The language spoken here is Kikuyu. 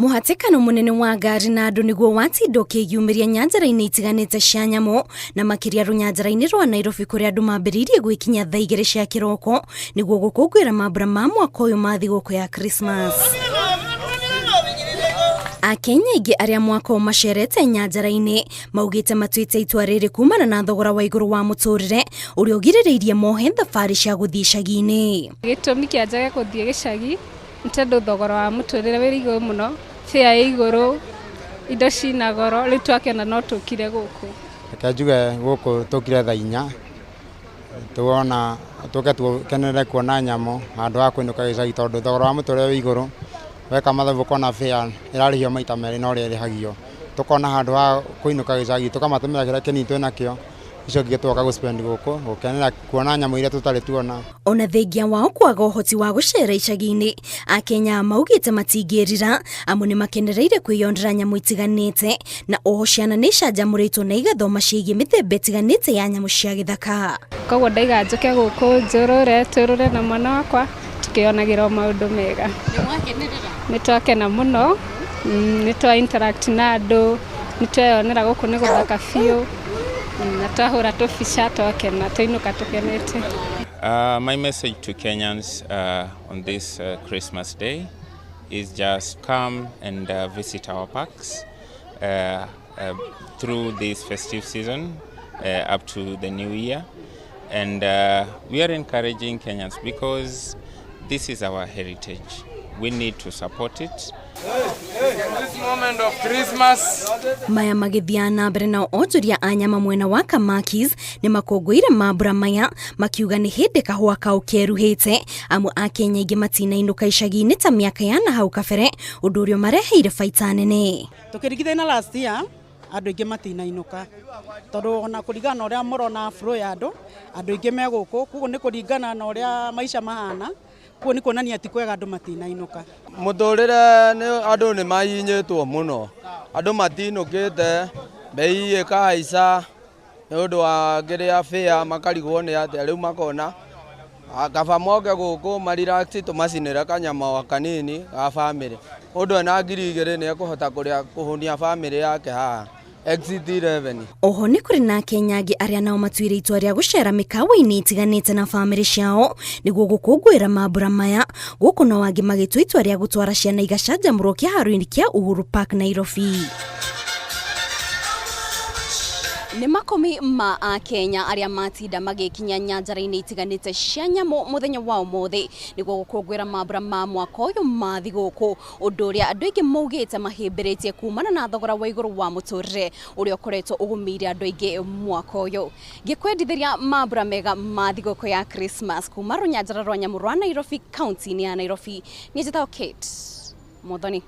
Mũhatĩkano mũnene wa ngari na andũ nĩguo watinda ũkĩyumĩria nyanjara-inĩ itiganĩte cia nyamũ na makĩria rũnyanjara-inĩ rwa Nairobi kũrĩa andũ mambĩrĩirie gwĩkinya thaa 2 cia kĩroko nĩguo gũkũngũĩra mambura ma mwaka ũyũ ma thigũkũ ya Christmas. Akenya aingĩ arĩa mwaka ũyũ macerete nyanjara-inĩ maugĩte matuĩte itua rĩrĩ kumana na thogora wa igũrũ wa mũtũrĩre ũrĩa ũgirĩrĩirie mohe thabarĩ cia gũthiĩ icagi-inĩ. Gĩtũmi kĩa njage gũthiĩ gĩcagi nĩ tondũ thogora wa mũtũrĩre wĩ igũrũ mũno, fare ĩ igũrũ, indo ciĩna goro, rĩu twakĩona no tũkire gũkũ. Reke njuge gũkũ tũkire thaa 4 tuona tũke tũkenere kuona nyamũ handũ ha kũinũka gĩcagi tondũ thogora wa mũtũrĩre wĩ igũrũ, weka mathabu ũkona fare ĩrarĩhio maita merĩ na ũrĩa ĩrĩhagio, tũkona handũ ha kũinũka gĩcagi tũkamatũmĩra kĩrĩa kĩnini twĩnakĩo, icio ingĩ tũgoka gũ spend gũkũ gũkenera kuona nyamũ iria tũtarĩ tuona. Ona thengia wao kwaga ũhoti wa gũcera icagi-inĩ, Akenya maugĩte matingĩrira amu nĩ makenereire kwĩyonera nyamũ itiganĩte na oho ciana nĩ icanjamũrĩtwo na igathoma ciĩgiĩ mĩthemba ĩtiganĩte ya nyamũ cia gĩthaka. Koguo ndaiga njũke gũkũ njũrũre tũrũre na mwana wakwa tukĩonagĩra maũndũ mega. Nĩ twakena mũno, nĩ twa interact na andũ, nĩ tweyonera gũkũ nĩ gũthaka biũ, na twahũra tũbica twakena twainũka tũkenete. My message to Kenyans on this Christmas day is just come and visit our parks through this festive season up to the new year. And we are encouraging Kenyans because this is our heritage. We need to support it. This moment of Christmas. Maya magĩthiaga na mbere nao onjoria a nyama mwena wa Kamakis nĩ makũngũĩire mambura maya makiuga nĩ hĩndĩ kahũa kau keruhĩte amu Akenya aingĩ matinainũka icagi-inĩ ta mĩaka ya na hau kabere ũndũ ũrĩa ũmareheire baita nene. Tũkĩringithania na last year andũ aingĩ matinainũka tondũ ona kũringana na ũrĩa mũrona flow ya andũ, andũ aingĩ me gũkũ, koguo nĩ kũringana na ũrĩa maica mahana, koguo nĩ kuonania ti kwega andũ matinainũka. Mũtũrĩre nĩ andũ nĩ mahinyĩtwo mũno, andũ matinũkĩte, bei ĩkahaica nĩ ũndũ wa kĩrĩa fare makarigwo nĩ atĩa, rĩu makona kaba moke gũkũ ma relax tũmacinĩre kanyama kanini ga bamĩrĩ. Mũndũ ena 2,000 nĩ ekũhota kũrĩa kũhũnia bamĩrĩ yake haha Exit 11. Oho nĩ kũrĩ na Akenya angĩ arĩa nao matuire itua rĩa gũcera mĩkawa-inĩ ĩtiganĩte na bamĩrĩ ciao nĩguo gũkũngũĩra mambura maya, gũkũ nao angĩ magĩtua itua rĩa gũtwara ciana igacanjamũrwo kĩharo-inĩ kĩa Uhuru Park Nairobi. Nĩ makũmi ma Akenya arĩa matinda magĩkinya nyanjara-inĩ itiganĩte cia nyamũ mũthenya wa ũmũthĩ nĩguo gũkũngũĩra mambura ma mwaka ũyũ ma thigũkũ, ũndũ ũrĩa andũ aingĩ maugĩte mahĩmbĩrĩtie kumana na thogora wa igũrũ wa mũtũrĩre ũrĩa ũkoretwo ũgũmĩire andũ aingĩ mwaka ũyũ. Ngĩkwendithĩria mambura mega ma thigũkũ ya Christmas kuma rũnyanjara rwa nyamũ rwa Nairobi, kaunti-inĩ ya Nairobi, niĩ njĩtagwo Kate Muthoni.